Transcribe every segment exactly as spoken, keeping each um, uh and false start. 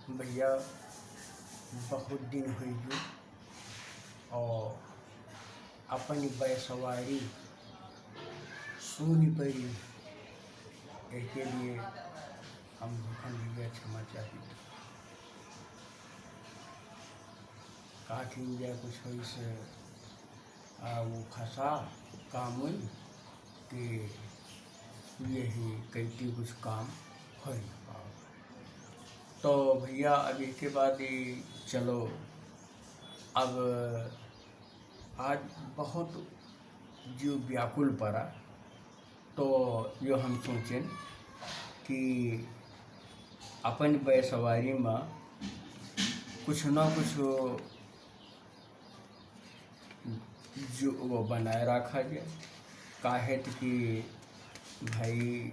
भैया, बहुत दिन होइ गयो और अपनी बैसवारी सुनी पड़ी, इसके लिए हम भूखन भैया क्षमा चाहित। का कीन जाए, कुछ होइस आ, वो फंसा काम उन कि यही कइती कुछ काम होइ न पाओ। तो भैया, अब इसके बाद ही चलो, अब आज बहुत जीव व्याकुल पड़ा, तो यो हम सोचेन कि अपन बैसवारी में कुछ ना कुछ जो वो बनाए रखा जाए, काहे त कि भाई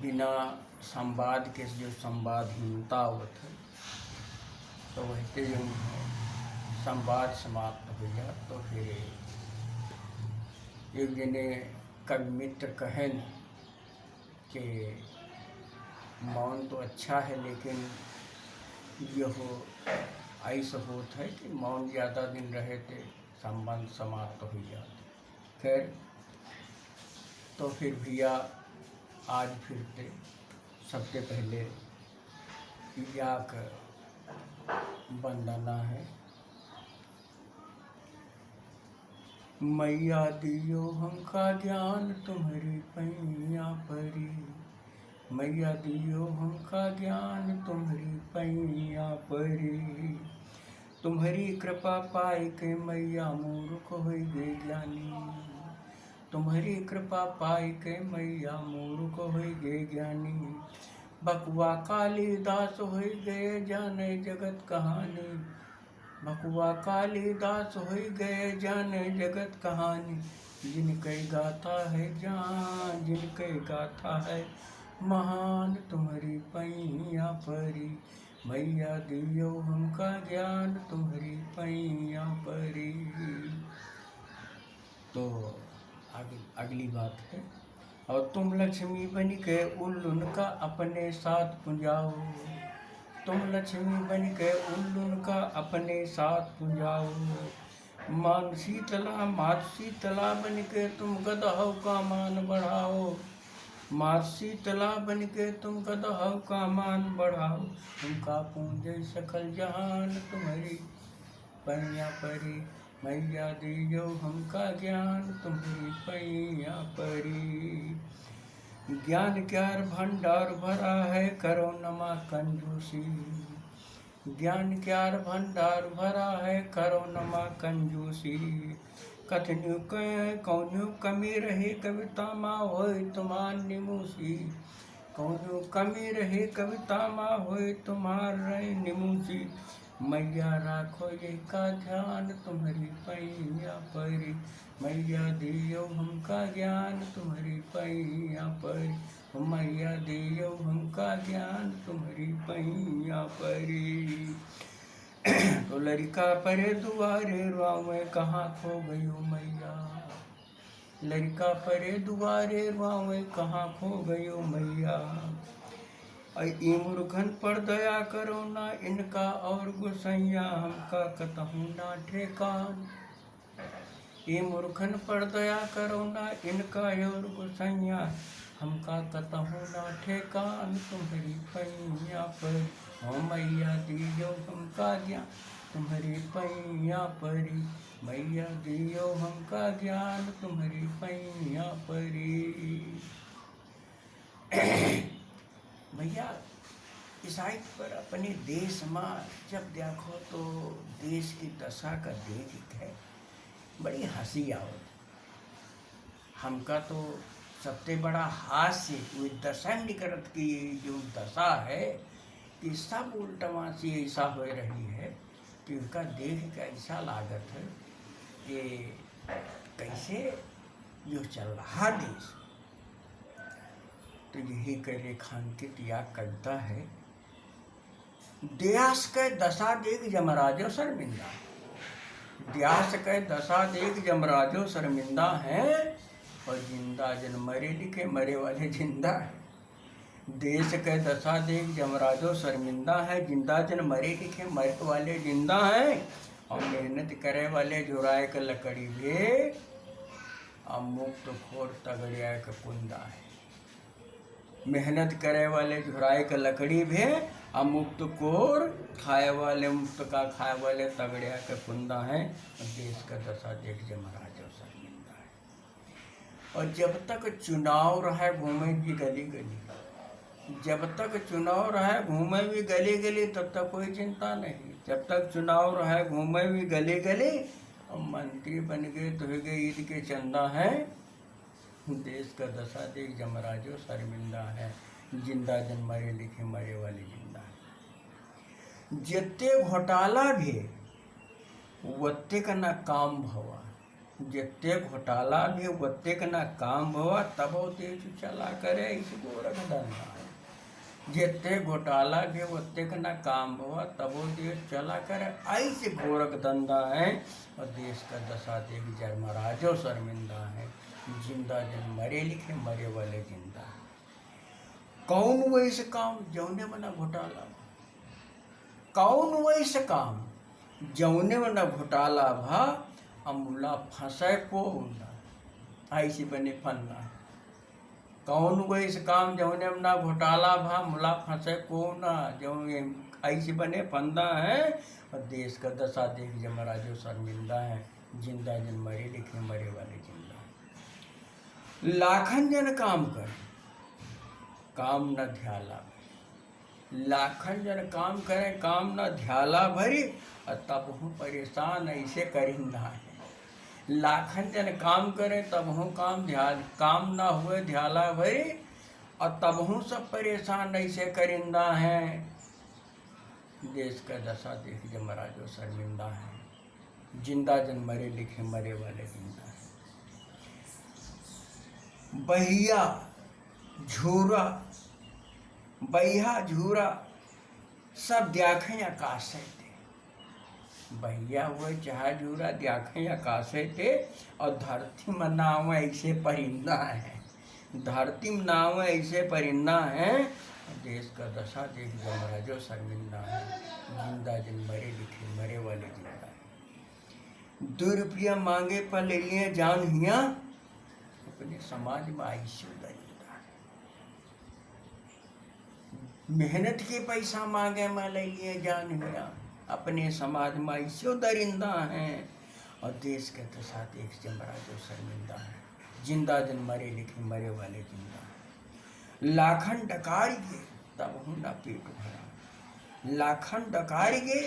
बिना संवाद के जो संवादहीनता होत है, तो वहते जो संवाद समाप्त हो जात। तो फिर एक जने कवि मित्र कहेन कि मौन तो अच्छा है, लेकिन यह ऐसा होत है कि मौन ज़्यादा दिन रहे ते संबंध समाप्त हो जात। खैर, तो फिर भैया, आज फिर ते सबसे पहले याक वंदना है। मैया दियो हमका ज्ञान तुम्हरी पैया परी, मैया दियो हमका ज्ञान तुम्हरी पैया परी। तुम्हरी कृपा पाई के मैया मूर्ख होई गए ज्ञानी, तुम्हरी कृपा पाई के मैया मूर्ख होई गए ज्ञानी। भकुआ कालिदास होई गए जाने जगत कहानी, भकुआ कालिदास होई गए जाने जगत कहानी। जिनके गाथा है जान, जिनके गाथा है महान, तुम्हरी पैया परी, मैया दियो हमका ज्ञान तुम्हरी पैया परी। तो आगे अगली बात है, और तुम लक्ष्मी बन के उल्लुन का अपने साथ पुंजाओ, तुम लक्ष्मी बन के उल्लुन का अपने साथ पुंजाओ। मान शीतला, मात शीतला बन के तुम गदहौ का मान बढ़ाओ, मात शीतला बन के तुम गदहौ का मान बढ़ाओ। तुमका पूजे सकल जहान तुम्हरी पैया परी, मैया दियो हमका ज्ञान तुम्हरी पैया परी। ज्ञान क्यार भंडार भरा है, करो नमा कंजूसी, ज्ञान क्यार भंडार भरा है, करो नमा कंजूसी। कथन्यू के कौन्यू कमी रही, कविता मा होई तुम्हार निमूसी, कौन्यू कमी रही, कविता मा होई तुम्हार रही निमूसी। मैया राखो यही का ध्यान तुम्हरी पैया परी, मैया दियो हमका ज्ञान तुम्हरी पैया परी, ओ मैया दियो हमका ज्ञान तुम्हरी पैया परी। तो लरिका परे दुआरे रोवे, कहाँ खो गयो मैया, लरिका परे दुआरे रोवे, कहाँ खो गयो मैया। ऐ ई मूर्खन पर दया करो ना, इनका और गोसैया, हमका कतहूँ ना ठेकान। ई मूर्खन पर दया करो ना, इनका और गोसैया, हमका कतहूँ ना ठेकान। तुम्हरी पैया परी, ओ मैया दियो हमका ज्ञान तुम्हरी पैया परी, मैया दियो हमका ज्ञान तुम्हरी पैया परी। भैया, इस site पर अपने देश मा जब देखो तो देश की दशा का देख के बड़ी हँसी आवत। हमका तो सबसे बड़ा हास्य वो दशा निकरत की जो दशा है कि सब उल्टवा से ऐसा हो रही है कि उनका देख के ऐसा लागत है कि कैसे यो चल रहा देश। तो यही के रेखांकित या कविता है। द्यास के दशा देख जमराजो शर्मिंदा, द्यास के दशा देख जमराजो शर्मिंदा है। और जिंदा जन मरे लिखे, मरे वाले जिंदा है। देश के दशा देख जमराजो शर्मिंदा है। जिंदा जन मरे लिखे, मरे वाले जिंदा हैं। और मेहनत करे वाले झुराए के लकड़ी भी, और मुक्त खोर तगड़िया के कुंदा है। मेहनत करे वाले झुराए के लकड़ी भी, आ मुक्त कोर खाए वाले, मुक्त का खाए वाले तगड़िया के कुंदा हैं। देश का दशा देख जमराजो शर्मिंदा है। और जब तक चुनाव रहे घूमे भी गली गली, जब तक चुनाव रहे घूमे भी गली गली, तब तक कोई चिंता नहीं। जब तक चुनाव रहे घूमे भी गली गली, और मंत्री बन गए तो हो गए ईद के चंदा हैं। देश का दशा देख जमराजो शर्मिंदा है। जिंदा जन मरे लिखे, मरे वाले जिंदा है। जितने घोटाला भी, वत्ते का ना काम भवा। जितने घोटाला भी, वत्ते का ना काम भवा। तबो देश चला करे इस गोरख धंधा है। जितने घोटाला भी, वत्ते का ना काम भवा। तबो देश चला करे ऐसे गोरख धंधा है। और देश का दशा देख जमराजो शर्मिंदा है। जिंदा जन मरे लिखे, मरे वाले जिंदा। कौन वैसे काम जौने में ना घोटाला भा? कौन वैसे काम जौने में ना घोटाला भा, अमुला फंसे को ना, ऐसे बने फंदा है। कौन वैसे काम जौने में ना घोटाला भा, मुला फंसे को ना, जौने ऐसे बने फंदा है। और देश का दशा देख जमराजो शर्मिंदा है। जिंदा जन मरे लिखे, मरे वाले जिंदा। लाखन जन काम करे, काम न ध्याला भरी। लाखन जन काम करे, काम न ध्याला भरी, और तबहूँ परेशान ऐसे करिंदा है। लाखन जन काम करे, तबहूँ काम ध्याल, काम न हुए ध्याला भरी, और तबहूँ सब परेशान ऐसे करिंदा है। देश का दशा देख जमराजो शर्मिंदा है। जिंदा जन मरे लिखे, मरे वाले जिंदा है। बहिया झूरा, बहिया झूरा सब द्याखें आकाशे ते। बहिया हुए चाहे झूरा द्याखें आकाशे ते, और धरती में नाव ऐसे परिंदा है। धरती में नाव ऐसे परिंदा है। देश का दशा देख जमराजो शर्मिंदा है। जिंदा जन मरे लिखे, मरे वाले जिंदा है। दो रुपया मांगे पर ले लिए जान हिया, अपने समाज में आइसो दरिंदा है। मेहनत के पैसा मांगे में ले लिए जान हिया, अपने समाज में आइसो दरिंदा है। और देश के दशा देख जमराजो शर्मिंदा है। जिंदा जन मरे लिखे, मरे वाले जिंदा है। लाखन डकारी गे, तबहूँ ना पेट भरा। लाखन डकारी गे,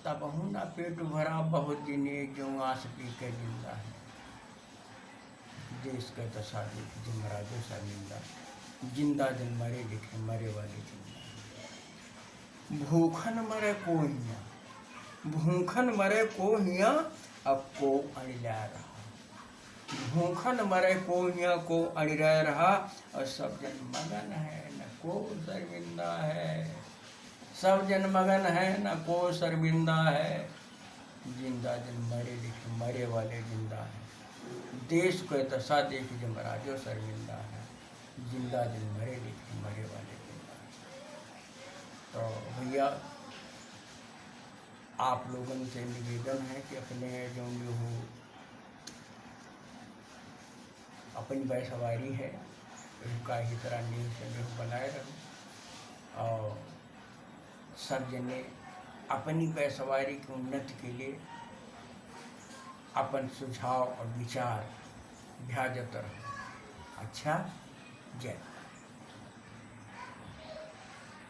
तबहूँ ना पेट भरा। बहुत जिने जो आस पी के जिंदा है। देश का दशा देख जमराजो शर्मिंदा। जिंदा जन मरे लिखे, मरे वाले जिंदा। भूखन मरे को हिया, भूखन मरे को हिया, अब को अनिला रहा। भूखन मरे को हिया, को अनिला रहा। और सब जन मगन है, न को शर्मिंदा है। सब जन मगन है, न को शर्मिंदा है। जिंदा जन मरे लिखे, मरे वाले जिंदा है। देश के दशा देख जमराजो शर्मिंदा है। जिंदा जन मरे लिखे, मरे वाले जिंदा है। तो भैया, आप लोगन से निवेदन है कि अपने जो भी हो, अपनी बैसवारी है, उसका ही तरह नींव से नींव बनाए रहो। और सब जने अपनी बैसवारी की उन्नति के लिए अपन सुझाव और विचार भेजत रहो। अच्छा, जय।